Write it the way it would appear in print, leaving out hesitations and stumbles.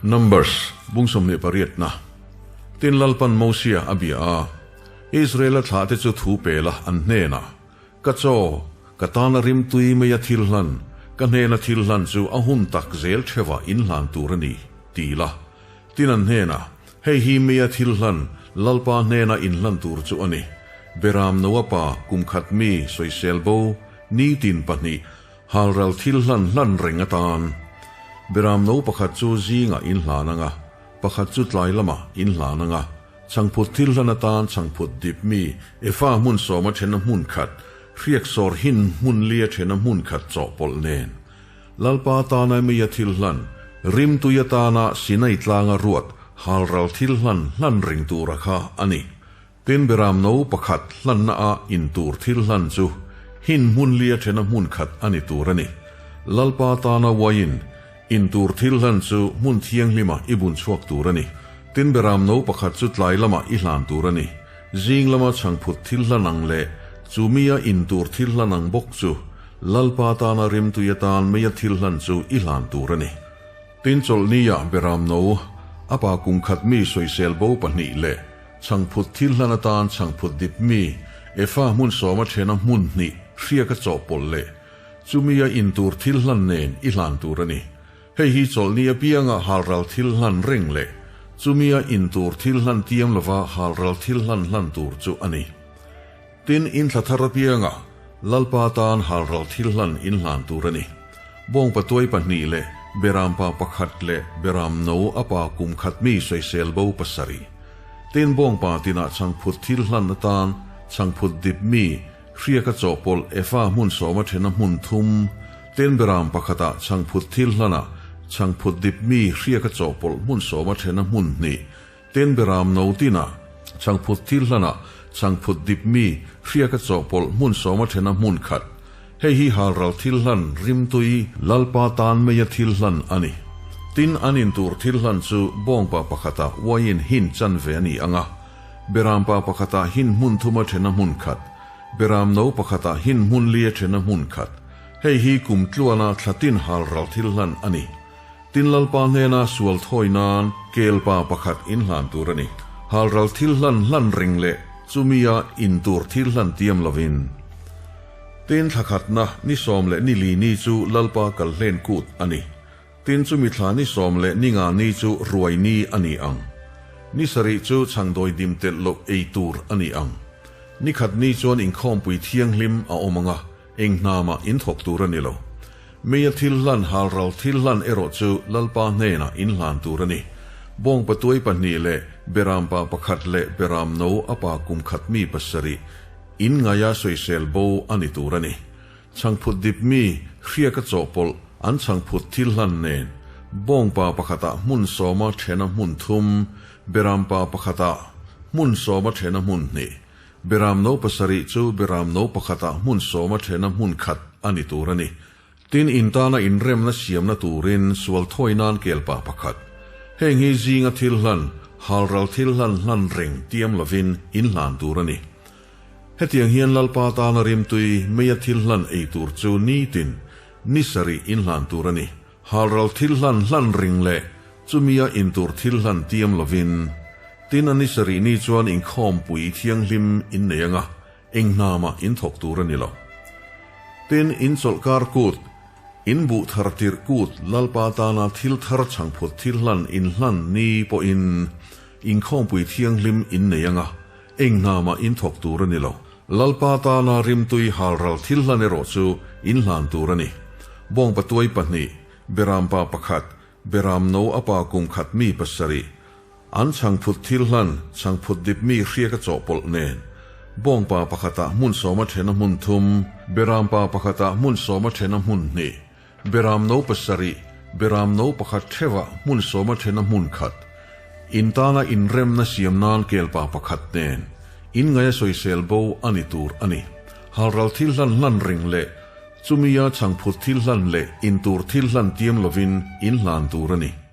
Numbers, bung 28 na. Tin Lalpan Mosia a bia a, Israela thlahte chu thu pe la an hnenah, Ka chaw, ka tana rimtui meia thil hlan, ka hnena thil hlan chu a hun tak zel theuhah in hlan tur a ni, ti la. Tin an hnenah, Hei hi meia thil hlan, Lalpa hnena in hlan tur chu a ni. Beram Noa pa kum khat mi sawisel bo, nitin pahnih, halral thil hlan hlan reng atan. Beram no pakhat chu zingah in hlan ang a, pakhat chu tlai lamah in hlan ang a. Chhangphut thil hlan atan chhangphut dip mi efa hmun sawma thena hmun khat, hriak sawr hin hmun lia thena hmun khat chawhpawlh nen. Lalpa tana meia thil hlan, rimtui atana Sinai tlanga ruat halral thil hlan hlan reng tura kha a ni. Tin beram no pakhat hlanna a in tur thil hlan chu hin hmun lia thena hmun khat a ni tur a ni. Lalpa tana uaiin in tur thil hlan chu hmun thianghlima i bun chhuak tur a ni. Tin beram no pakhat chu tlai lamah i hlan tur a ni. Zing lama chhangphut thil hlan ang leh chu mia in tur thil hlan ang bawk chu Lalpa tana rimtui atan meia thil hlan chu i hlan tur a ni. Tin chawlhnia beram no, a pa kum khat mi sawisel bo pahnih leh chhangphut thil hlan atan chhangphut dip mi efa hmun sawma thena hmun hnih hriaka chawhpawlh leh chumia in tur thil hlan nen i hlan tur a ni. Hei hi chawlhni apianga halral thil hlan reng leh chumia in tur thil hlan tiam lova halral thil hlan hlan tur chu a ni. Tin, in thla thar apianga Lalpa tan halral thil hlan in hlan tur a ni. Bawngpa tuai pahnih leh beram pa pakhat leh beram no a pa kum khat mi sawisel bo pasarih. Tin, bawngpa tinah chhangphut thil hlan atan chhangphut dip mi hriaka chawhpawlh efa hmun sawma thena hmun thum, tin beram pakhatah chhangphut thil hlanah chhangphut dip mi hriaka chawhpawlh hmun sawma thena hmun hnih, Tin beram no tinah, chhangphut thil hlanah, chhangphut dip mi, hriaka chawhpawlh hmun sawma thena hmun khat. Hei hi halral thil hlan, rimtui, Lalpa tan meia thil hlan a ni. Tin an in tur thil hlan chu bawngpa pakhatah uaiin hin chan ve a ni ang a, berampa pakhatah hin hmun thuma thena hmun khat, beram no pakhatah hin hmun lia thena hmun khat. Hei hi kum tluana thlatin halral thil hlan a ni. Tin Lalpa hnena sual thawi nan kelpa pakhat in hlan tur a ni. Halral thil hlan hlan reng leh chumia in tur thil hlan tiam lovin. Tin thla khatna ni sawm leh ni li ni chu Lalpa kal hlen kut a ni. Tin chumi thla ni sawm leh ni nga ni chu ruai ni a ni ang. Ni sarih chu chhangdawi dim telh loh ei tur a ni ang. Ni khat ni chuan inkhawmpui thianghlim a awm ang a, eng hnamah in thawk tur a ni lo. Meia thil hlan halral thil hlan erawh chu Lalpa hnenah in hlan tur a ni. Bawngpa tuai pahnih leh berampa pakhat leh beram no a pa kum khat mi pasarih in ngaia sawisel bo a ni tur a ni. Chhangphut dip mi hriaka chawhpawlh an chhangphut thil hlan nen bawngpa pakhatah hmun sawma thena hmun thum, berampa pakhatah hmun sawma thena hmun hnih, Beram no pasarih chu beram no pakhatah hmun sawma thena hmun khat a ni tur a ni. Tin, in tana inremna siamna turin sual thawi nan kelpa pakhat. Heng hi zinga thil hlan, halral thil hlan hlan reng tiam lovin in hlan tur a ni. Hetiang hian Lalpa tana rimtui meia thil hlan ei tur chu nitin ni sarih in hlan tur a ni. Halral thil hlan hlan ring leh chumia in tur thil hlan tiam lovin. Tin a ni sarih ni chuan inkhawmpui thianghlim in nei anga eng hnamah in thawk tur a ni lo. Tin in chawlhkar kut, in buh thar tirh kut Lalpa tana thil thar chhangphut thil hlan in hlan ni pawhin inkhawmpui thianghlim in nei anga eng hnamah in thawk tur a ni lo. Lalpa tana rimtui halral thil hlan erawh chu in hlan tur a ni. Bawngpa tuai pahnih, berampa pakhat, beram no a pa kum khat mi pasarih, an chhangphut thil hlan, chhangphut dip mi hriaka chawhpawlh nen, bawngpa pakhatah hmun sawma thena hmun thum, berampa pakhatah hmun sawma thena hmun hnih, beram no pasarih, beram no pakhat theuhah hmun sawma thena hmun khat, in tana inremna siam nan kelpa pakhat nen, in ngaia sawisel bo a ni tur a ni. Halral thil hlan hlan reng leh chumia chhangphut thil hlan leh in tur thil hlan tiam lovin in hlan tur a ni.